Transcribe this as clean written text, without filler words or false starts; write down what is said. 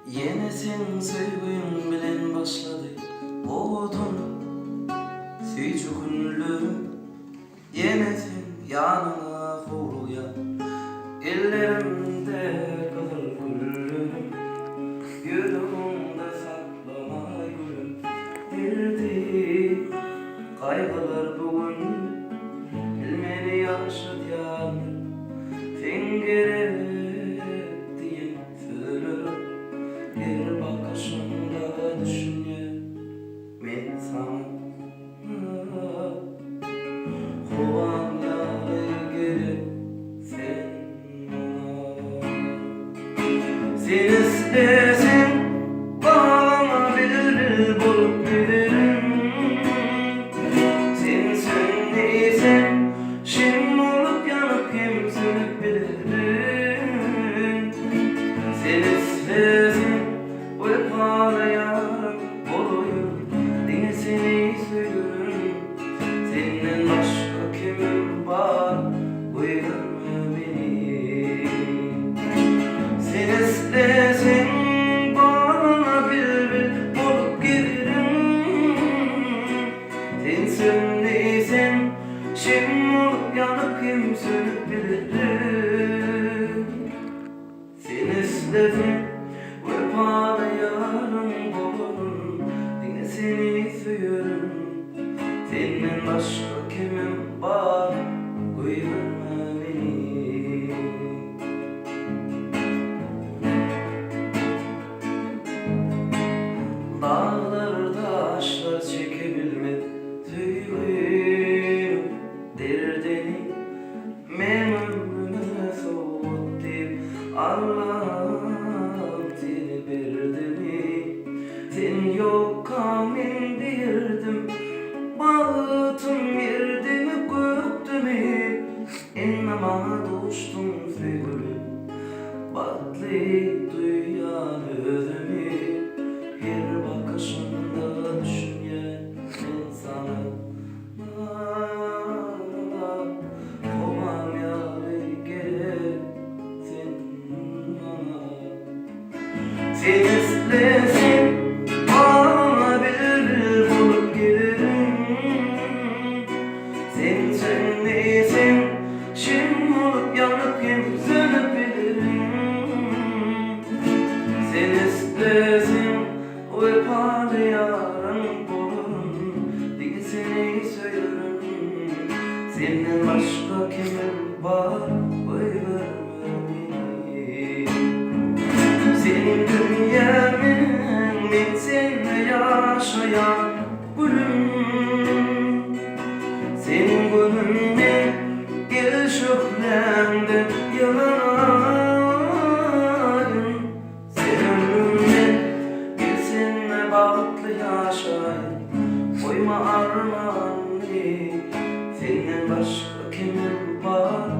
Ýene seň söýgüň bilen başlady owadan süýji günlerim. Ýene seň ýanyňa howlugýan ellerimde gyzyl güllerim. Ýüregimde saklamaý gülüm derdi gaýgylar bu gün bilmeli ýaşadýandyr seň gerek diýen Sözleriň her bakyşyňda düşünýän men saňa Howaň ýaly gerek sen maňa. Sen isleseň bagyňa bilbil bolup giderin Sen sön diýseň şem bolup ýanyp hem sönüp bilerin. Sen isleseň wepaly ýarym bolaýyn, Diňe seni söýerin. Senden başga kimim bar, goýberme meni. Sen isleseň bagyňa bilbil bolup girerin. Sen sön diýseň şem bolup ýanyp hem sönüp bilerin. Sen isleseň wepaly ýaryň bolaryn, diňe seni söýerin. Senden başga kimim bar, goýberme meni. Daglar daşlar çekebilmez söýginiň derdini. Men ömrüme sowgat diýip Allam seni berdimi? Sen ýokka men birdim, Bagtym ýerdemi gökdemi? Indi maňa duşduň söýgülim, Bagtly duýýan özümi. Her bakyşyňda düşünýän men saňa. Howaň ýaly gerek sen maňa. Sen isleseň maňa bilbil bolup gelerin. Sen sön diýseň şem bolup ýanyp hem sönüp bilerin. Sen isleseň Wepaly ýaryň bolaryn, diňe seni söýerin. Senden başga kimim bar, goýberme meni. Sen dünýämiň, men sende ýaşaýan gülüm. Sen günüm men, gel şöhläňde ýylanaýyn. Sen ömrümden gel sende bagtly ýaşaýyn Goýma armanymy Senden başga kimim bar.